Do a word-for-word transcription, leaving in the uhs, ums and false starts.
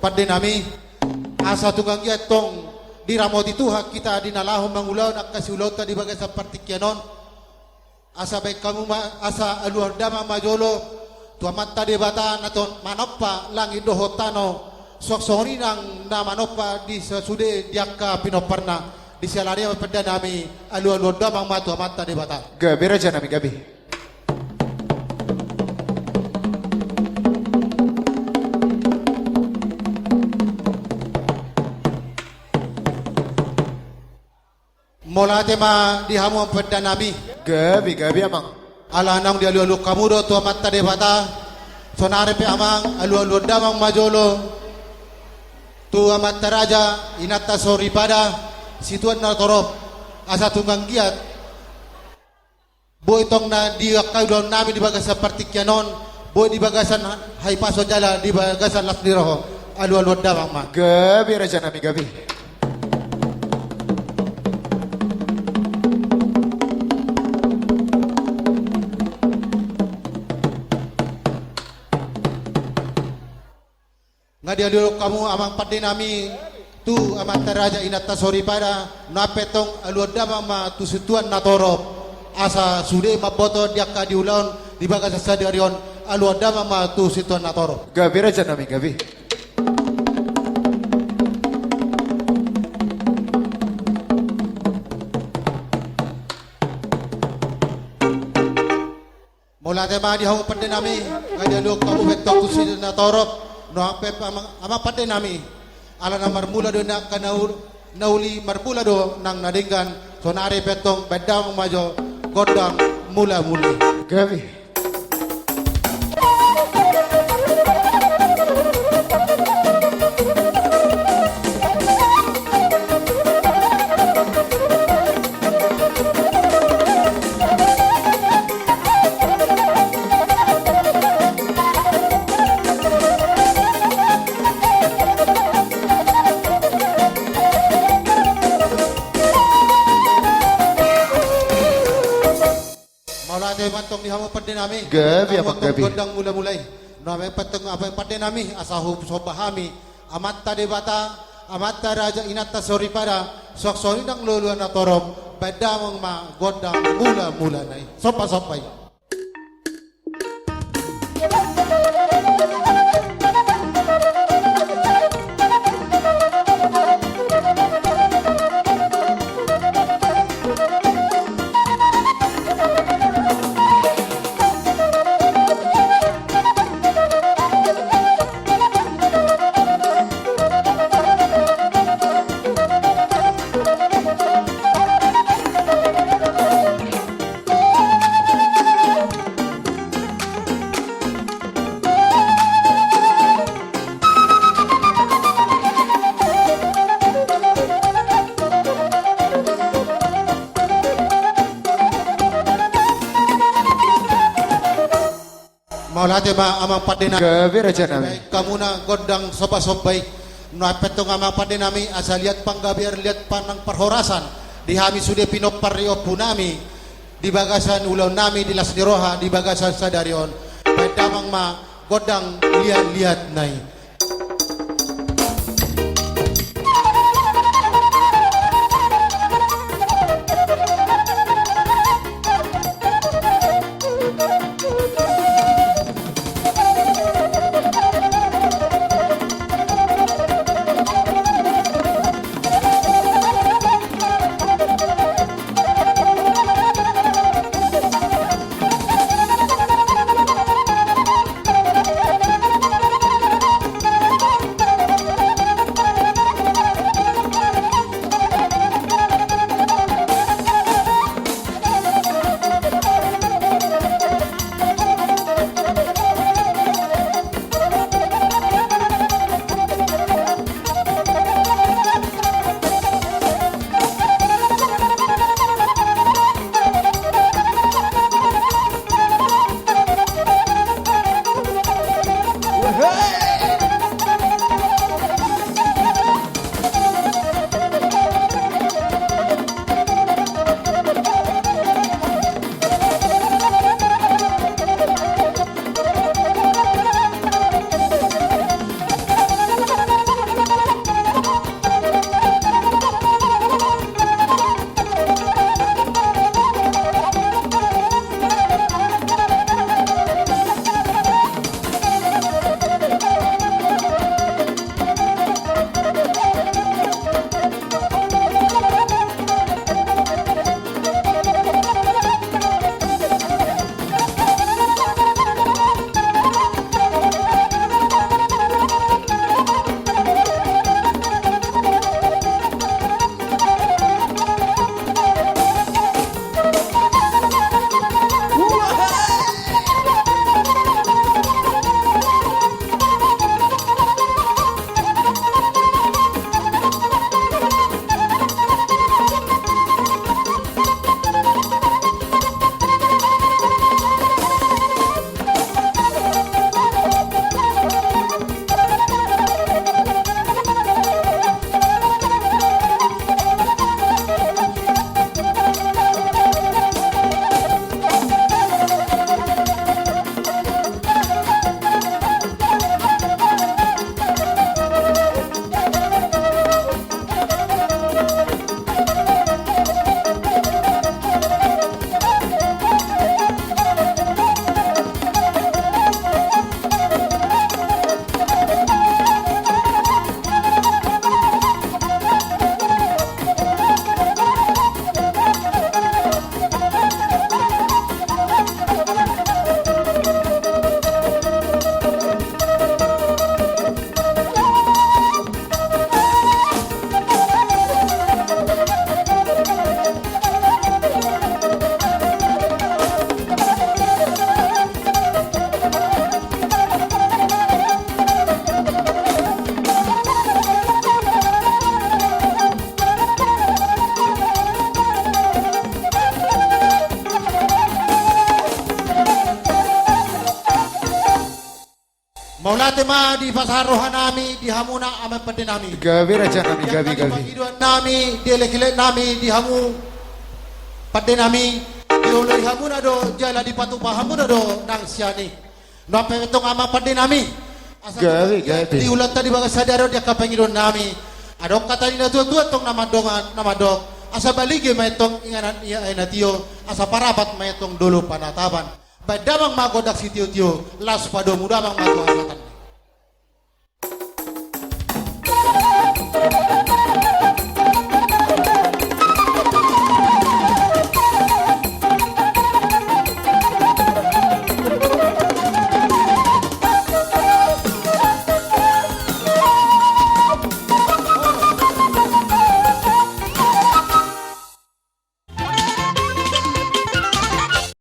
Pande nami, asa tung anggiat tong diramoti Tuhan hita di na laho mangulahon angka siulaonta di bagasan partingkian on. Asa baen hamu ma, asa alualuhon damang ma jolo tu Amanta Debata na tong manompa langit dohot tano, suang songon i nang na manompa di sasude di angka pinomparna. Di siala ni i ma pande nami, alualuhon damang ma tu Amanta Debata. Gabe raja nami, gabe. Mauliate ma di hamu amang pande nami. Gabe, gabe amang. Ala naung dialualuhon hamu do tu Amanta Debata. Saonari pe amang, alualuhon damang ma jolo tu amanta raja, inanta soripada, situan na torop, asa tung anggiat boi tong na di angka ulaon nami di bagasan partingkian on, boi di bagasan hahipason jala di bagasan las ni roha. Alualuhon damang ma. Gabe raja nami, gabe. Nga dialualuhon hamu amang pande nami tu amanta raja, inanta soripada, nuaeng pe tong alualuhon damang ma tu situan na torop, asa sude mamboto di angka diulahon di bagasan sadari on. Alualuhon damang ma tu situan na torop. Gabe raja nami, gabe. Mauliate ma di hamu pande nami, nga dialualuhon hamu pe tong tu situan na torop, nuaeng pe amang, amang pande nami. Ala na marmula do nang angka na ul-, na uli, marmula do nang na denggan, saonari pe tong baen damang ma jo gondang mula-mula i. Gabe. Mauliate ma tong di hamu pande nami. Gabe amang, gabe. Gondang mula-mula i. Nuaeng pe tong amang pande nami, asa husomba hami Amanta Debata, amanta raja, inanta soripada, suang songon i nang alualuhon na torop, baen damang ma gondang mula-mula na i. Somba-somba i. Mauliate ma amang pande nami. Gabe raja nami. Baen hamu na gondang somba-somba i. Nuaeng pe tong amang pande nami, asa liat panggabean, liat nang parhorasan di hami sude pinompar ni ompu nami, di bagasan ulaon nami di las ni roha di bagasan sadari on. Baen damang ma gondang liat-liat na i. Ate ma dipasahat rohanami di hamuna amang pandenami. Gabe rajanami, gabe, gabe. Di angka pangidoannami, di elekeleknami di hamu pandenami, dioloi hamuna do jala dipatupa hamuna do nang sian i. Nunga pe tong amang pandenami. Asa gabe, gabe. Di ulaonta di bagas sadari on, di angka pangidoannami, adong hata ni natuatua tong na mandok, na mandok: Asa balige ma i tong inganan ni aek na tio, asa parapat ma i tong dolok panatapan. Baen damang ma gondang sitiotio, laos padomu damang ma tu hasahatan.